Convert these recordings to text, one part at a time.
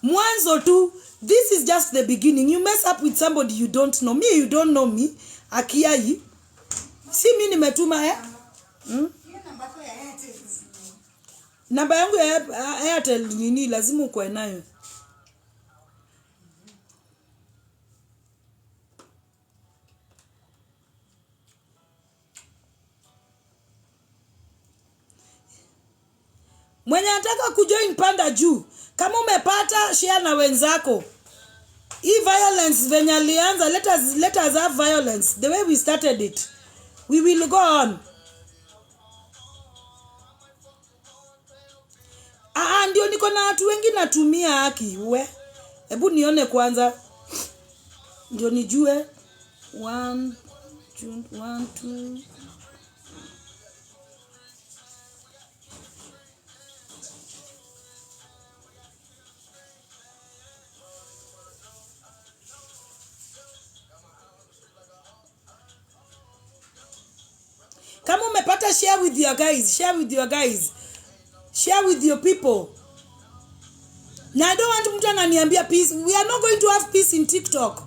Mwanzo tu, this is just the beginning. You mess up with somebody you don't know. Me, you don't know me. Akiai. Si mi nimetuma eh? Namba yangu ya Airtel nini lazima ukuwe nayo. Mwenye anataka kujoin panda juu. Kama umepata share na wenzako. Hii violence venye alianza, let us have violence the way we started it. We will go on. Ah, ndio niko na watu wengi natumia haki we. Hebu nione kwanza ndio nijue. One, two, one, two. Kama umepata share with your guys, share with your guys. Share with your people. Na I don't want mtu ananiambia peace. We are not going to have peace in TikTok.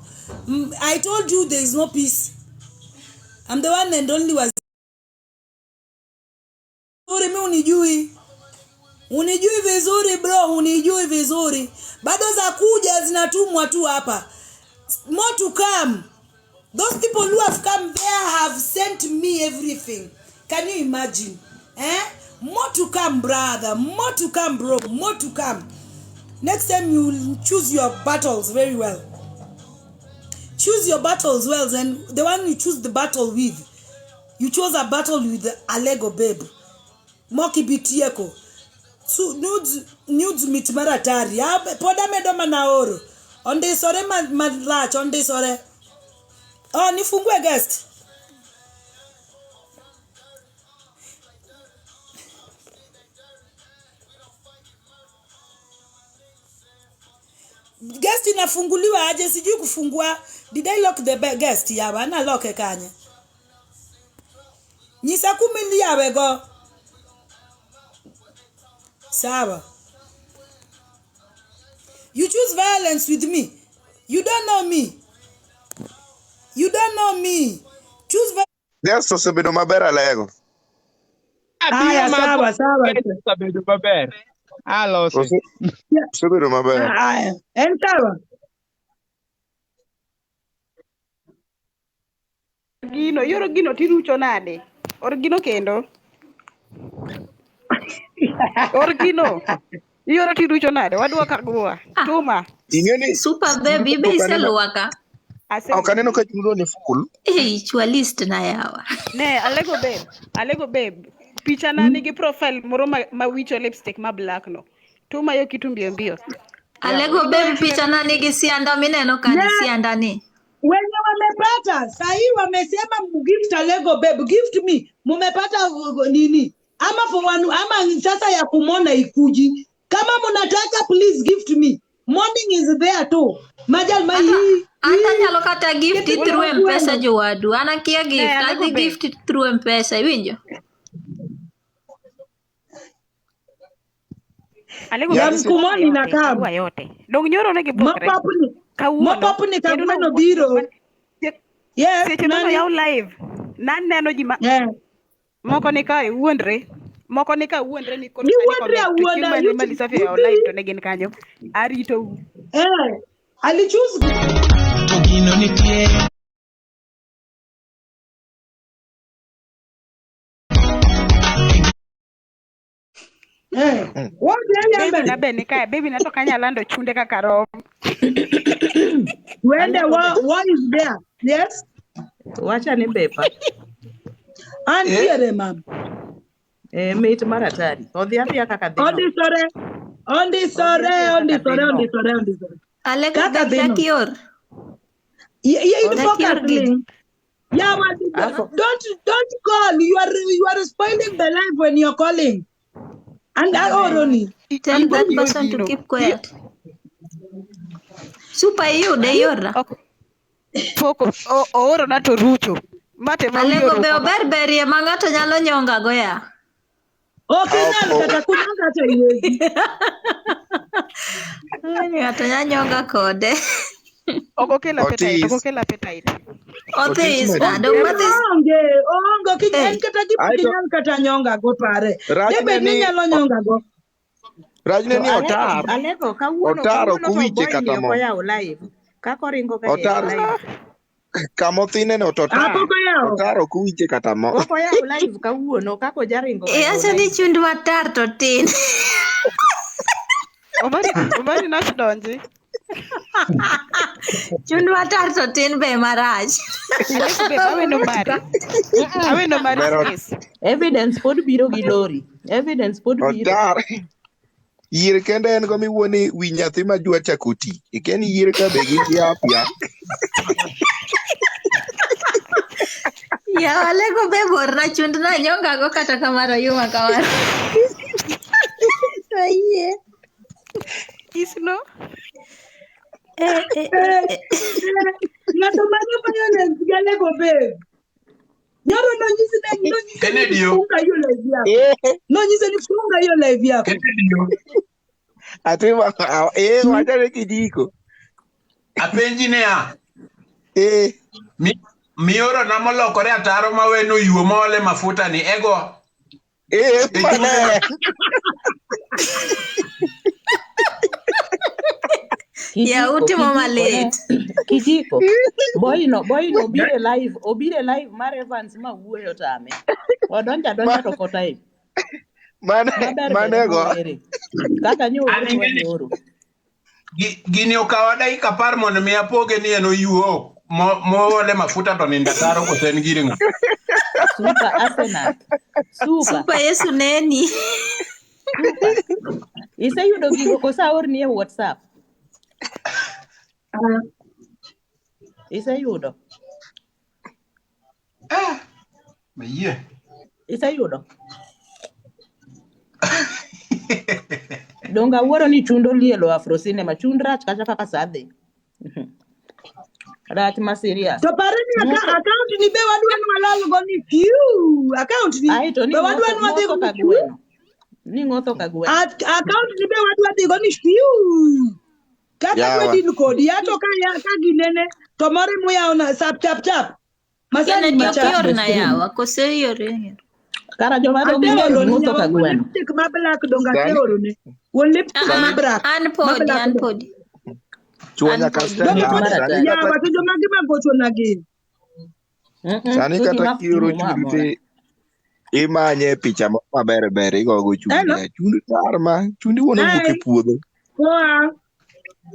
I told you there is no peace. I'm the one and only was vizuri, mi unijui. Unijui vizuri bro, unijui vizuri. Bado za kuja zinatumwa tu hapa. More to come. Those people who have come there have sent me everything. Can you imagine? Eh? More to come, brother. More to come, bro. More to come. Next time you will choose your battles very well. Choose your battles well, and the one you choose the battle with. You chose a battle with Alego babe. Moki bitieko. Su, nudes, nudes mit maratari. Ah, pod amedo mana oro. Ondisore marach, ondisore. Oh, nifungue guest. Guest inafunguliwa aje? Sijui kufungua. Did I lock the guest? Yawa, na lock e kanye. Nyisa kumi yawe go. Sawa. You choose violence with me. You don't know me. You don't know me. Choose Guest osebedo maber Alego. Abiro Aya, mako sawa, sawa. guest osebedo maber. Alose. Osebedo maber. Aya, en sawa. Gino, ioro gino tirucho nade? Or gino kendo. Or gino. Ioro tirucho nade? Wadwa kagua. Tuma. Ing'eni Super baby, be ok aneno iseluoka. ok aneno Aseluoki. ka chudo ni full. Ei, chwa list na yawa. Ne, Alego babe. Alego babe. Picha na nigi profile moro ma wicho lipstick ma black no. Tuma yo kitu mbio mbio. Yawa. Alego Igoyo baby, chien. picha na nigi sianda mineno kani Ne, sianda ni. wenye wamepata sahii wamesema gift Alego babe, gift me. Mumepata nini? Ama for one, ama sasa ya kumona ikuji. Kama mnataka please gift me. Morning is there too. Majal ma Ata hii ata hii nyalo kata gift kitu through cha M-Pesa kwenu. jowadu. An akia Ne, gift, Alego adhi babe. gift through M-Pesa, iwinjo? Alego Ya babe, Yani tuma mkumoni yote, na kam. barua yote. Dong nyoro ne gibukre. Mopopni. Kawuono Mopopni kendo kagweno nawuok biro. Yes, seche mane nani? oyaw live naneno ji ma Yeah. moko ni kae wuondre moko ni ka wuondre ni koro sani Giwuondre comment to chieng' awuonda. mane You, Malisafi you oyawo live see? to ne gin kanyo aritou. Eh. Ali choose To gino nitie. Eh. What the hell Baby na happened? be ni kae baby na to kanya lando chunde kaka rom. Wende, Alego what, be what is there? Yes? wacha ni bepa eh? Antiere, ma'am. Mit mar atari odhi adhiya kaka dhino Ondisore. odhi Ondisore, adhiya kaka ondisore, dhino ondisore, ondisore. Alego Kaka babe, dhino. dak ior. Yeah, yeah, in Dak focus ior gino. link. Yeah, but Afo don't call. You are spoiling the life when you're calling. And I ane oroni. Tell Ibo that ior person to gino. keep quiet. Super iyude iorna. Ok pok oorona to rucho. Mate ma wiye Alego be orumo ma. ober berie ma ng'ato nyalo nyonga go ya. Ok inyal Ok kata kunyonga to iwezi. Ni ng'ato nya nyonga kode. Ok okel appetite, ok Otis. okel appetite. Otis Othis medi. na, dong mathis. Onge, onge, ok Hey. en kata gima ok Aeto inyal kata nyonga go pare. rachne Debed ni ni inyalo nyonga go. rachne To ni Alego, otar. Alego kawuono Otar ok kawuono to owiche boy ni kata ok mo. oyawo live. Kaka oringo ka yawo Otar live. kamothineno to Ah, otar. pok oyawo. Otar ok owiche kata mo. Pok oyawo live kawuono kaka ojaringo ka yawo Iwacho ni live. chund matar to tin. Omari, Omari nach donji. Chund matar to tin be marach. Alego babe, aweno mari. Aweno mari Ber space. Evidence pod biro gi lori. Evidence pod biro. otar. Yier kende en go miwuo ni wi nyathi ma jwa chako ti. Ikia ni yier ka be gin gi afya. Ya Alego be borna chund na nyonga go kata kamano yuma kamano. Ayie. Isno. Eh, eh, Eh, eh, eh. eh, Ng'ato manyo violence gi Alego babe. Nyoro nonyisi ni nonyise ni Kennedy yo. funga hiyo live yako. Eh, Nonyise ni funga hiyo live yako. Kennedy yo. Atimo wachane kijiko. Apenji niya, Eh, mioro na molokore ataro maweno yuo moole mafuta ni ego eh, e mane. chunde Ya Kijiko, utimo kijiko ne. malit. Kijiko. Boyno, boyno obiro e live, obiro e live mar Evans ma wuoyo tame. Odonjo adonja to ok otype. Mane Maber ber manego. mowere. Kaka nyo An owere ing'e ni wanyoro. gini okawa dakika 10 mondo mi apoge ni en oyuo moole mafuta to nindo ataro koso en gir ng'a. Super Arsenal. Super. Super Yesu neni. Super. Iseyudo gigo koso aorni e WhatsApp? Ah, Iseyudo. Eh, mayie. Iseyudo. Donge awuoro ni chund olielo Afro Cinema. Chund rach kata kaka sa dhi. Rach ma serious. To pare ni Ng'otho. account ni be wadwa ni walal go ni fiu. Account ni Ai to ni be wadwa ng'otho ni wadhi ng'otho go ka ni fiu. gweno. Ni ng'otho ka gweno. Account ni be wadwa dhi go ni fiu. Kaka dwa Yawa. deal kodi ato ka ya ka ginene to moro muyawo na sap chap chap. Masani Kennedy ok Tap machap. the iorna screen. yawa koso iore. Kara joma dhogi ler Aseoro ni ng'otho yawa ka wuon gweno. lipstick ma black donga Sani aseoro ne. Wuon lipstick Ah, ma ah, black. an Ma podi, black an do. podi. chuo An nyaka podi. stand Donge Mit up. pod mar Sani atari. kata yawa to joma gima gochona gin. sani To kata gima kioro timo moro chundi amora. ti imanye picha moro maber ber igogo chundi. Hello. Ya, Chundi tar ma chundi wuon owuok e Hi. puodho. Poa.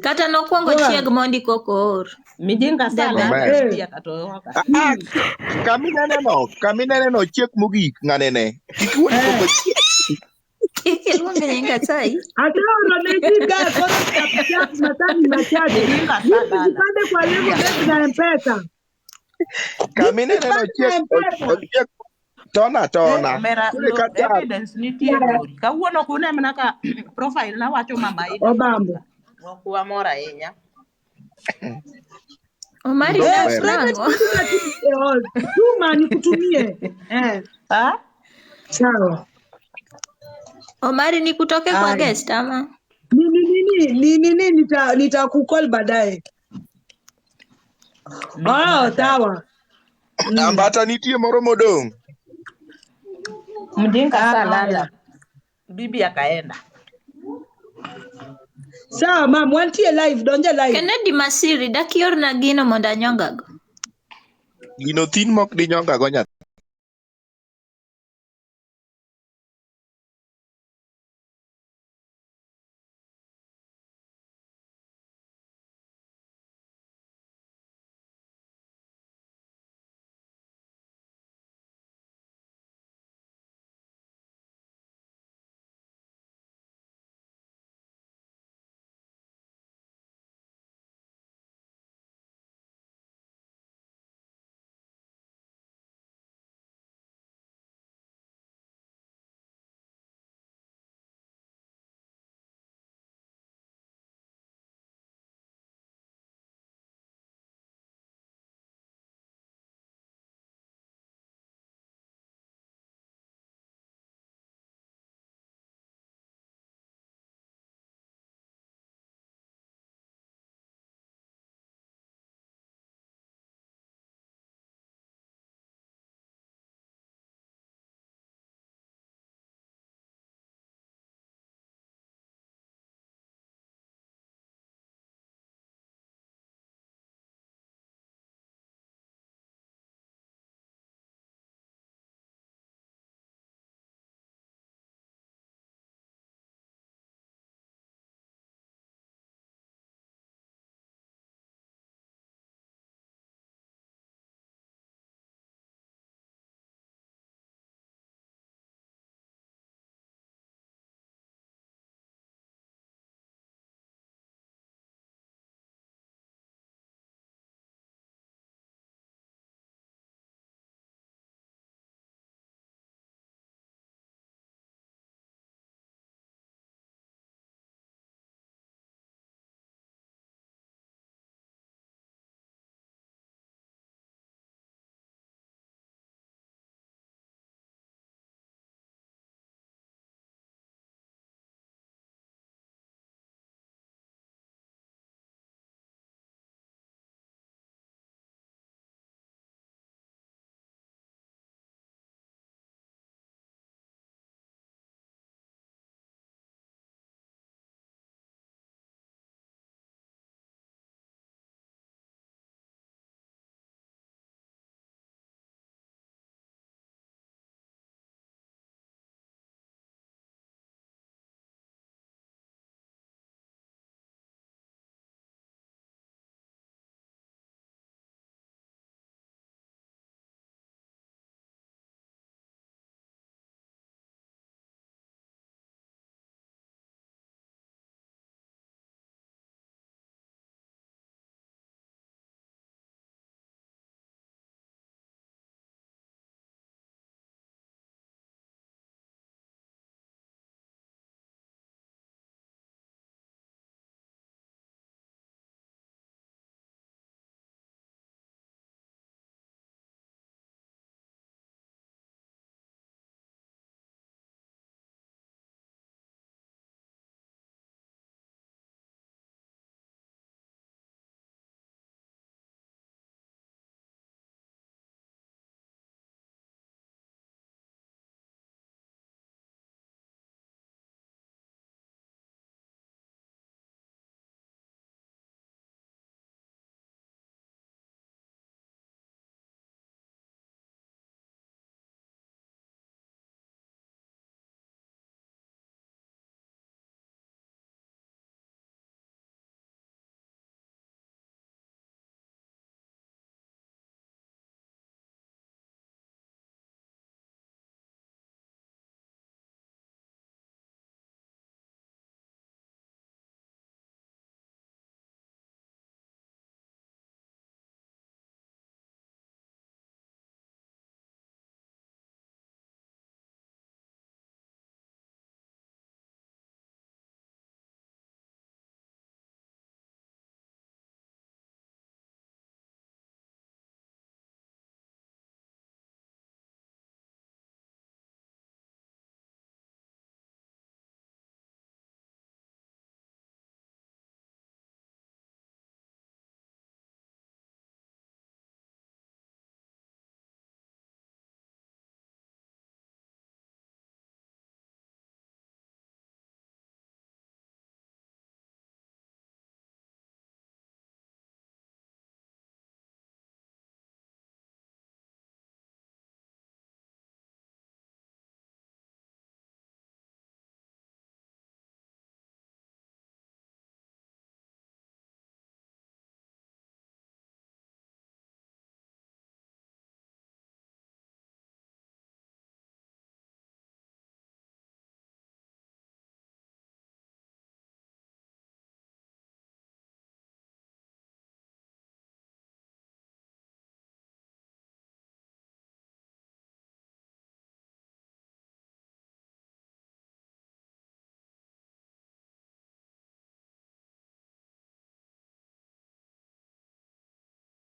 Kata nokwongo Poa. chieg mondi koko oor. Mijinga De sa ber. lala Omer. Eh. pia kata oka. Ah, ah, kaminene no, kaminene no chiek mogik ng'anene. Kik iwuon Eh. koko chiek. Kik iluong nyinga chai. Aseoro ne ji ka koro chap chap masani machache. Mijinga sa Gift lala. zipande kwa Lego Babe na M-Pesa. Gift Kaminene no zipande na chiek M-Pesa. ochiek tona Eh? tona. Omera Kore lo, kata evidence nitie Yeah. lori. Kawuono ok une mana ka profile na wacho mama Ida Obambo. Mjinga. Ok wamor ahinya. Omari Dhok Eh, nach ber. private nang'o? kitu na tuma nikutumie. Eh, Ah? sawa. Omari nikutoke kwa Aya. guest ama? Nini nini nini nini nitakukol baadaye. Mit mar Oh, atari. sawa. Ambata nitie moro modong'. Mjinga sa Aya. lala. Bibi akaenda. Sawa mam, wantie live, donje live. Kennedy Masiri, dak iorna gino mondo anyongago. Gino thin mok dinyonga go nyathi.